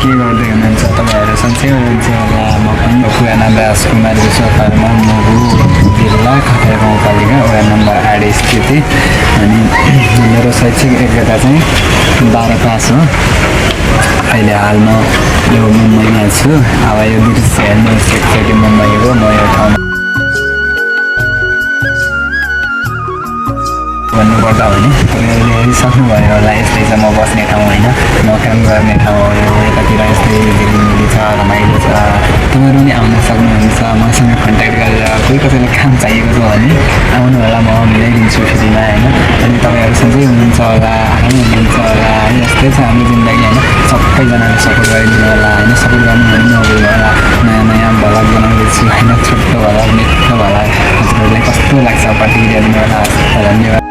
के गर्दै हुनुहुन्छ तपाईँहरू सन्चै हुनुहुन्छ होला म पनि पुराना राजकुमार विश्वकर्मा मुगु जिल्ला खतरा गाउँपालिका वडा नम्बर 8 स्थित अनि मेरो शैक्षिक योग्यता चाहिँ 12 पास हो अहिले हालमा यो मुम्बईमा छु अब यो दृश्य हेर्नुहोस् एकचोटि मुम्बईको म यो ठाउँमा भन्नुपर्दा भने तपाईँहरूले हेरिसक्नुभयो होला यस्तै छ म बस्ने ठाउँ होइन म काम गर्ने ठाउँ हो यो यतातिर यस्तै झिलिमिली छ रमाइलो छ तपाईँहरू पनि आउन सक्नुहुन्छ मसँग कन्ट्याक्ट गरेर कोही कसैलाई काम चाहिएको छ भने आउनु होला म मिलाइदिन्छु फ्रीमा होइन अनि तपाईँहरू सधैँ हुनुहुन्छ होला आराम हुनुहुन्छ होला है यस्तै छ हाम्रो जिन्दगी होइन सबैजनाले सपोर्ट गरिदिनु होला होइन सपोर्ट गर्नु भने नभयो होला नयाँ नयाँ भ्लग बनाउँदैछु होइन छोटो भ्लग मिठो भ्लग हजुरहरूलाई कस्तो लाग्छ प्रतिक्रिया दिनु होला धन्यवाद।